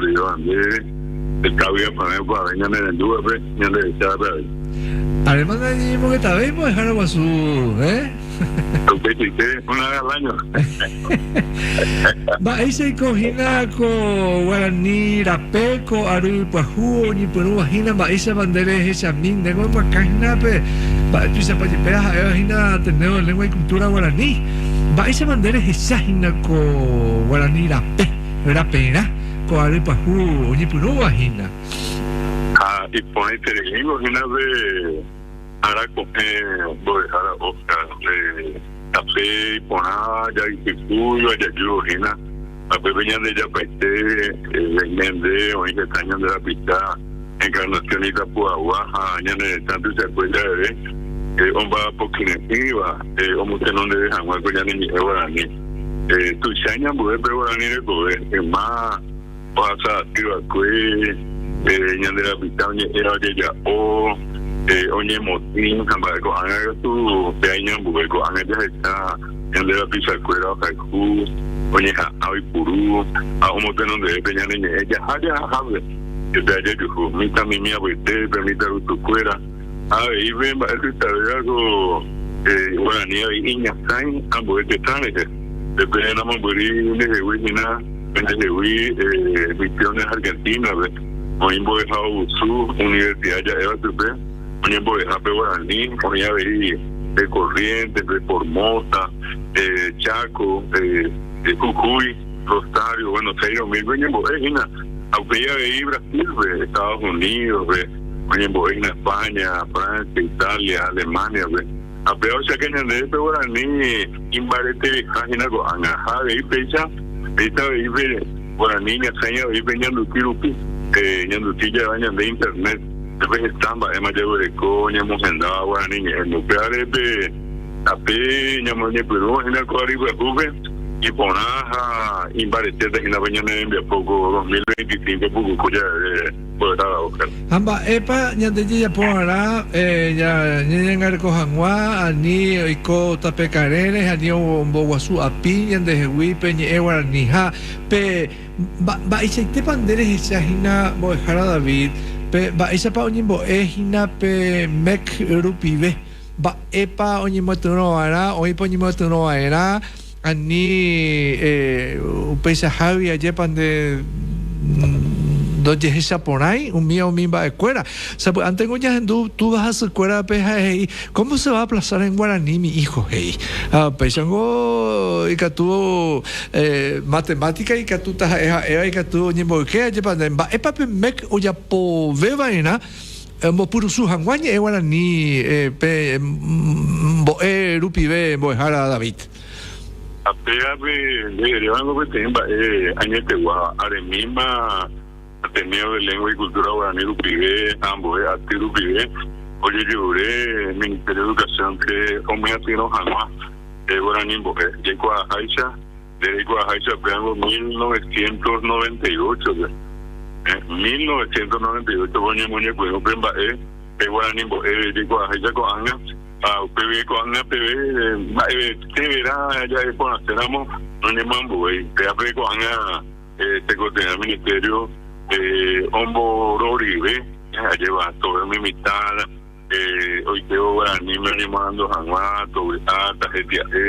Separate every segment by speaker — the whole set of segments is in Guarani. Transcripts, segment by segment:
Speaker 1: Guasoryvéva ndéve, heta vy'apavẽ opavave ñane rendúvape, ñande rechávape avei.
Speaker 2: Aréma nañeñemongetavéi mbo'ehára guasu, eh?
Speaker 1: Upeichaite, una vez al año.
Speaker 2: Mba'éichaiko hína ko guarani rape ko ary pyahu oñepyrũva hína mba'éichapa nde rehechami ndéngo emyakã hína pe mba'e tuichapa jepe ha'éva hína Ateneo de Lengua y Cultura Guarani. Mba'éichapa nde rehecha hína ko guarani rape, raperã ko ary pyahu oñepyrũva hína?
Speaker 1: Ha iporãitereíngo hína pe ára ko'ẽ mbo'ehára Óscar, tape iporã jaypykúiva jajúvo hína, ha pépe ñandejapaite reime nde oĩ heta ñande rapicha Encarnación Itapuagua ha ñane retã tuichakue javeve omba'apo kyre'ỹva omotenondeve hag̃ua ko ñane ñe'ẽ guarani. Tuicha iñambue pe guarani rekove yma ohasa aty va'ekue ñande rapicha oñe'ẽva ojeja'o, oñemotĩ ha mba'e ko'ág̃a katu péa iñambue ko'ág̃a jahecha ñande rapichakuéra ohayhu, oñeha'ã oipuru ha omotenondeve pe ñane ñe'ẽ jaha jahahápe jepe ajejuhu mitãmimi apytépe, mitãrusukuéra ha avei pe mba'e tuichavéva ko guarani avei iñasãi ambue tetã rehe, jepe namombyry ndehegui hína pendehegui Misiones Argentina-pe oĩ mbo'ehaovusu universidad ja'éva chupe oñembo'ehápe guarani oĩ avei Corrientes-pe, Formosa, Chaco, Jujuy, Rosario, Buenos Aires umípe oñembo'e hína ha upéi avei Brasil-pe, Estados Unidos-pe oñembo'e hína España, Francia, Italia, Alemania-pe ha péva ohecha ñandéve pe guarani imbareteveha hína ko'ág̃a ha avei péicha péicha avei pe guarani ñasẽi avei pe ñanduti rupi ñanduti jave ñande internet pépe heta mba'éma jaguereko oñemohendáva guarani ñe'ẽme upévare pe tape ñamoñepyrũva hína ko ary pyahúpe iporã ha imbaretéta hína pe ñane rembiapo ko 2025 pukukue javeve mbo'ehára Óscar.
Speaker 2: Ha mba'épa ñande jajapo va'erã ñañangareko hag̃ua ani oiko tape karẽre ha ani omboguasu api ñandehegui pe ñe'ẽ guarani? Ha pe mba'eichaitépa nde rehecha hína mbo'ehára David, pe mba'éichapa oñembo'e hína pe mec rupive? Mba'épa oñemyatyrõ va'erã, oĩpa oñemyatyrõ va'erã Ani upeichahágui ajépa nde ndojehechaporãi umíva umi mba'ekuéra. Sapy'ántengo ñahendu túva ha sykuérape ha he'i, Cómo se va a aplazar en guaraní mi hijo? he'i. Ha upéichango ikatu matemática ikatu taha'e ha'éva ikatu oñemboyke ajépa nde mba'épa pe mec ojapoveva'erã ombopyrusu hag̃ua ñe'ẽ guarani pe mbo'e rupive mbo'ehára David.
Speaker 1: Ha pévape nde erévango peteĩ mba'e añetegua aremíma Ateneo de Lengua y Cultura Guarani rupive ha ambue aty rupive ojejerure Ministerio de Educación-pe omyatyrõ hag̃ua guarani mbo'e. Jaikuaaháicha, nde reikuaaháicha upévango 1998-pe, 1998-pe oñemoñepyrũ pe mba'e pe guarani mbo'e jaikuaaháicha ko'ág̃a. Ha upégui ko'ág̃a peve mba'evete vera ja'e porãséramo noñemoambuéi. Pévape ko'ág̃a tekotevẽ ministerio ombororive ajéva tove umi mitã oikévo guaraníme oñemoarandu hag̃ua, tovy'a, tahetia'e,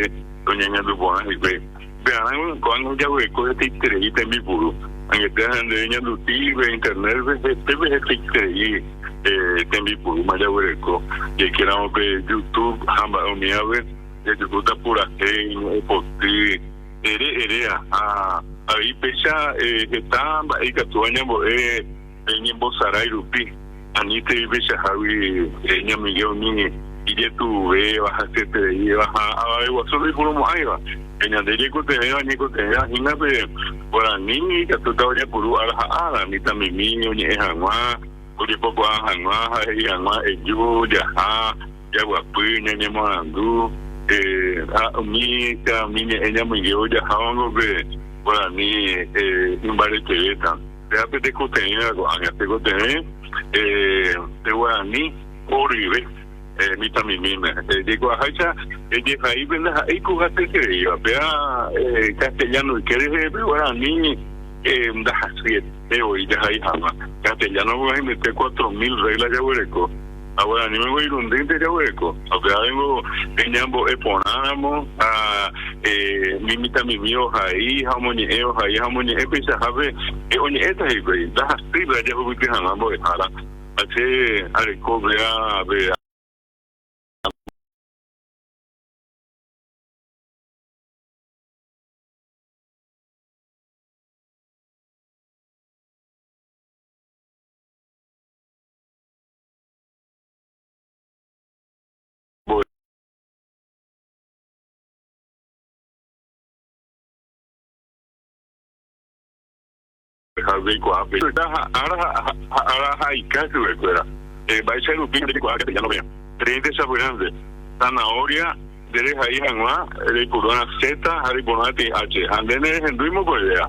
Speaker 1: toñeñandu porã hikuái. Upearã ko'ág̃a ojaguereko hetaiterei tembipuru. Angete ha nde ñanduti pe internet-pe hetépe hetaiterei tembipurúma jaguereko. Jaikéramo pe YouTube ha mba'e umívape jajuhúta purahéi, ñe'ẽpoty, ere eréa ha avei péicha heta mba'e ikatúva ñambo'e ñembosarái rupi. Anítei peichahágui ñaminge umi ijetu'uvéva, hasyetereíva ha avave guasu ndoipurumo'ãiva. Pe ñande jaikotevẽva ñaikotevẽva hína pe guarani ikatúta ojapuru ára ha ára, mitãmimi oñe'ẽ hag̃ua, ojepokuaa hag̃ua ha he'i hag̃ua eju, jaha, jaguapy, ñañemoarandu, ha umícha umi ñe'ẽ ñamoingévo jahávango pe guarani imbaretevéta. Péva pe tekotevẽva ko'ág̃a, tekotevẽ pe guarani horyve mitãmimíme. Jaikuaaháicha jehai pe ndaha'éi ku hasyetereíva, péva castellano yke rehe pe guarani. Ndahasyiete voi jahai hag̃ua. Castellano-pe haimete 4000 regla jaguereko, ha guaraníme irundýnte jaguereko. Ha upéva ningo ñambo'e porãramo ha umi mitãmimi ohai ha omoñe'ẽ, ohai ha omoñe'ẽ peichahápe oñe'ẽta hikuái. Ndahasýipe jahupyty hag̃ua mbo'ehára ha che areko upéva. Ára ha ika chupekuéra. Mba'éicha rupi jaikuaa castellano-pe. Peteĩ techapyrãnte, zanahoria nde rehai hag̃ua reipuru'arã Z ha reipuru'arã peteĩ H, ha nde nerehendúi mokõivéva.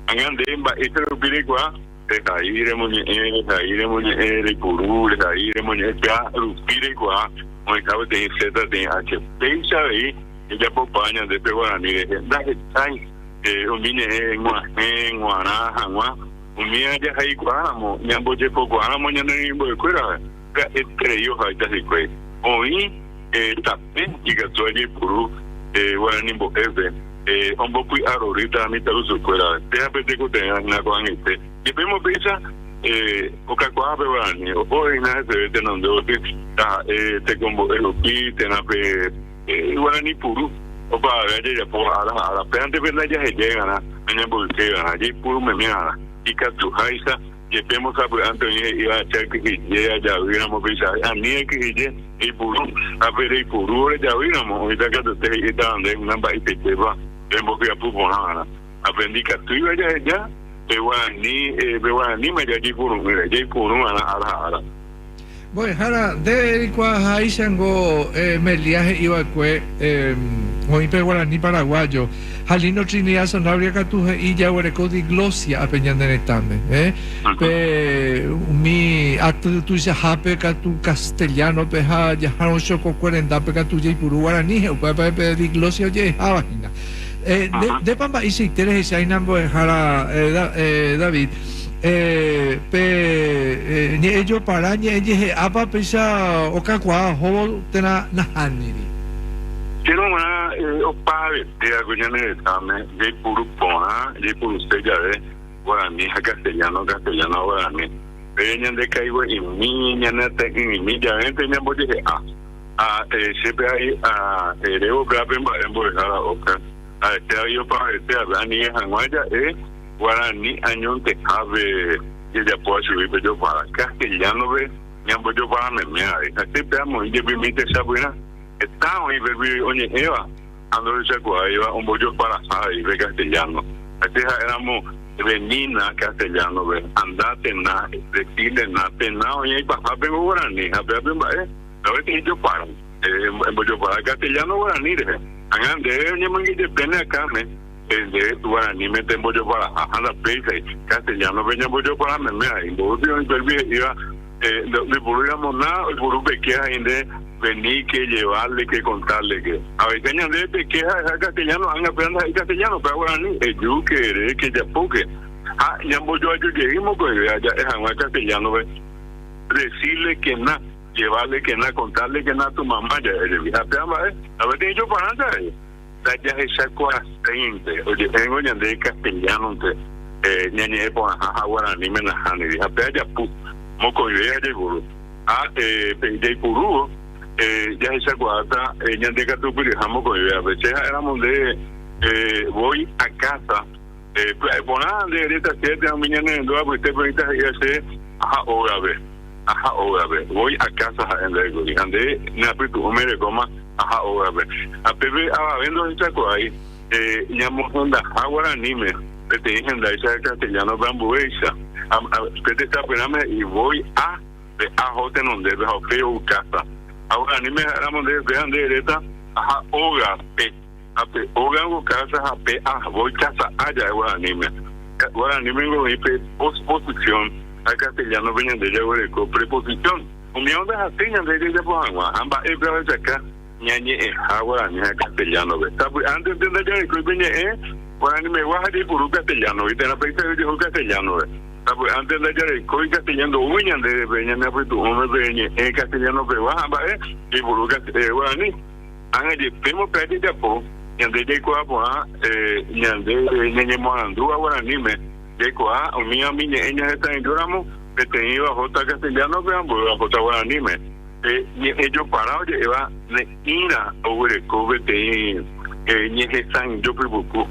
Speaker 1: Ág̃a nde mba'éicha rupi reikuaa, rehai, remoñe'ẽ, rehai, remoñe'ẽ, reipuru, rehai, remoñe'ẽ, péa rupi reikuaa oĩha peteĩ Z peteĩ H. Péicha avei jajapokuaa ñande pe guarani rehe. Ndahechái umi ñe'ẽ g̃uahẽ, g̃uarã hag̃ua, umíva jahaikuaáramo, ñambojepokuaáramo ñane remimbo'ekuérape, pya'eterei ohaíta hikuái. Oĩ tape ikatúva jaipuru guarani mbo'épe ombopy'arorýta mitãrusukuérape. Péva pe tekotevẽva hína ko'ag̃aite. Jepémo péicha okakuaa pe guarani, oho hína heseve tenonde gotyo taha'e tekombo'e rupi térã pe guarani puru opavave jajapóva ára ha ára. Pévante pe ndajahejái va'erã, ñañemboyke va'erã, jaipuru meme va'erã ikatuháicha. Jepémo sapy'ánte oĩ he'íva che akyhyje ajavýramo peichave, ani akyhyje, eipuru, ha pe reipurúvo rejavýramo, oĩta katuete he'ítava nde hína mba'eichaitépa rembohyapu porã va'erã. Ha pe ndikatúiva jaheja, pe guarani, pe guaraníma jajeipuru'ỹre, jaipuru va'erã ára ha ára.
Speaker 2: Mbo'ehára, nde reikuaaháichango Meliá he'iva'ekue oĩ pe guarani paraguayo, ha Lino Trinidad Sanabria katu he'i jaguereko diglosia ápe ñane retãme. Pe umi aty tuichahápe katu castellano-pe ha jahárõ chokokue rendápe katu jaipuru guarani, upéva pe diglosia oje'eháva hína. Ndépa mba'eichaite rehecháina mbo'ehára David? Pe ñe'ẽ jopara ñe'ẽ jehe'ápa péicha okakuaa ohóvo térã nahániri?
Speaker 1: Chéro g̃uarã opavetéva ko ñane retãme jaipuru porã jaipuruse jave guarani ha castellano, castellano ha guarani. Pe ñande kaigue'imi, ñane ate'ỹ'imi javénte ñambojehe'a. Ha che pe erévo péva pe mba'e mbo'ehára Óscar, ha'ete avei opavetévape anive hag̃ua ja'e Guarani añontehápe jajapóva chugui pe jopara, castellano-pe ñambojopara meme avei. Ha che pe amoĩ jepi umi techapyrã, heta oĩ pégui oñe'ẽva ha ndohechakuaáiva ombojoparaha avei pe castellano. Ha che ha'éramo venina castellano-pe, andátena, decílena, tena oĩ aipahápengo guarani, ha péva pe mba'e ndapeteĩ jopara, embojopara castellano guarani rehe. Ág̃a nde oñemoingejepéne akãme. Nde guaraníme tembojoparaha ha ndapéichai, castellano-pe ñambojopara meme aĩ. Mboýpi oĩ upérupi he'íva ndoipurúiramo na, oipuru pe ke ha he'i nde vení ke, llevarle ke, contarle ke. Aveicha ñande pe ke ha'eha castellano, ág̃a péva ndaha'éi castellano, péva guarani, eju ke, ere ke, japo ke. Ha ñambojoaju jey mokõive ja'e hag̃ua castellano-pe decirle ke na, llevarle ke na, contarle ke na tu mamá ja'e jepi. Ha péva mba'e, ndapeteĩ joparánte avei. Ndajahechakuaaséinte, oje'éngo ñande castellano-nte ñañe'ẽ porãha ha guaraníme nahániri, ha péva japu, mokõive jaipuru. Ha pe jaipurúvo jahechakuaáta ñande katupyryha mokõivévape. Che ha'éramo nde voi a casa, pya'e porã nde eréta che térã umi ñanerendu apytépe oĩta he'íva che aha ógape. Aha ógape, voi a casa ha'e ndéve kuri, ha nde ne apytu'ũme erekóma aha ógape. Ha pépe avave ndohechakuaái ñamohendaha guaraníme peteĩ hendáicha castellano-pe ambuéicha. Pe techapyrãme he'i voi a, pe a ho tenondépe ha upéi ou casa. Ha guaraníme ha'éramo ndéve péva nde eréta aha ógape. Ha pe óga niko casa ha pe a, voi casa a ja'e guaraníme. Guaraníme niko oĩ pe posposición ha castellano-pe ñande jaguereko preposición. Umíva ndahasýi ñande jajapo hag̃ua ha mba'épe ohechaka ñañe'ẽha guarani ha castellano-pe. Sapy'ánte nde ndajarekói pe ñe'ẽ. Guaranimegua ha jaipuru castellano-gui térã péicha ojehu castellano-re. Sapy'ánte ndajarekói castellano ndoúi ñandéve pe ñane apytu'ũme pe ñe'ẽ castellano-pegua ha mba'e jaipuru guarani. Ág̃a jepémo pe jajapo, ñande jaikuaa porã ñande ñañemoarandúva guaraníme, jaikuaa umi umi ñe'ẽ ñahesa'ỹijóramo peteĩva ohóta castellano-pe ambuéva ohóta guaraníme. Pe ñe'ẽ jopara oje'éva ne'ĩra oguereko peteĩ ñehesa'ỹijo pypuku,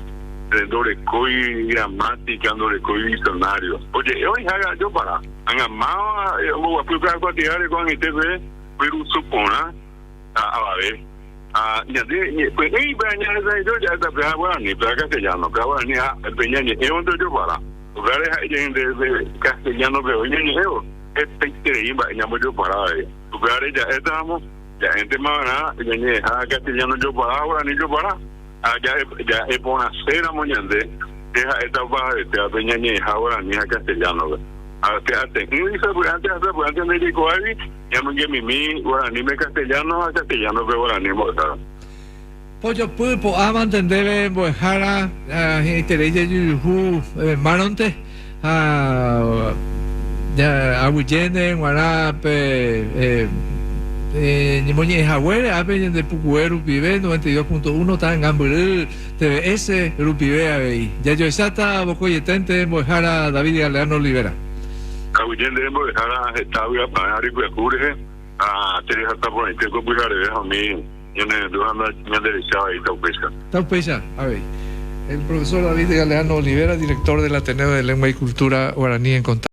Speaker 1: ndorekói gramática, ndorekói diccionario. Oje'e oĩha jopara. Ág̃a máva omboguapy pe akuatiáre ko'ag̃aite pe pyrusu porã ha avave. Ha ñande py'ỹi pe ñahesa'ỹijo ja'éta péva guarani, péva castellano, péva guarani ha pe ñañe'ẽvonte ojopara. Upévare ha'e jeýnte pe castellano-pe voi ñañe'ẽvo. Hetaiterei mba'e ñambojopara avei. Upévare ja'étaramo, ja'éntema va'erã ñañe'ẽha castellano jopara ha guarani jopara. Ha ja'e porãséramo ñande, che ha'éta opahavetéva pe ñañe'ẽha guarani ha castellano-pe. Ha che ate'ỹgui sapy'ánte ha sapy'ánte ndajaikuaáigui, ñamoingemimi guaraníme castellano ha castellano-pe guarani mbo'ehára.
Speaker 2: Pojopy po'ávante ndéve mbo'ehára hi'ãiterei jajujuhu márõnte ha aguyje ndéve g̃uarã pe ñemoñe'ẽ haguére ápe ñande pukue rupive 92.1 ta'angambyry TVS rupive avei. Jajoecháta vokoieténte mbo'ehára David Galeano Olivera.
Speaker 1: Aguyje ndéve mbo'ehára heta vy'apavẽ ary pyahu rehe ha che rehasa porãite ko pyhareve ha umi Ñanerendu ha ñanderecha vaíta upéicha.
Speaker 2: Ta upéicha avei. El profesor David Galeano Olivera, director del Ateneo de Lengua y Cultura Guaraní en contacto.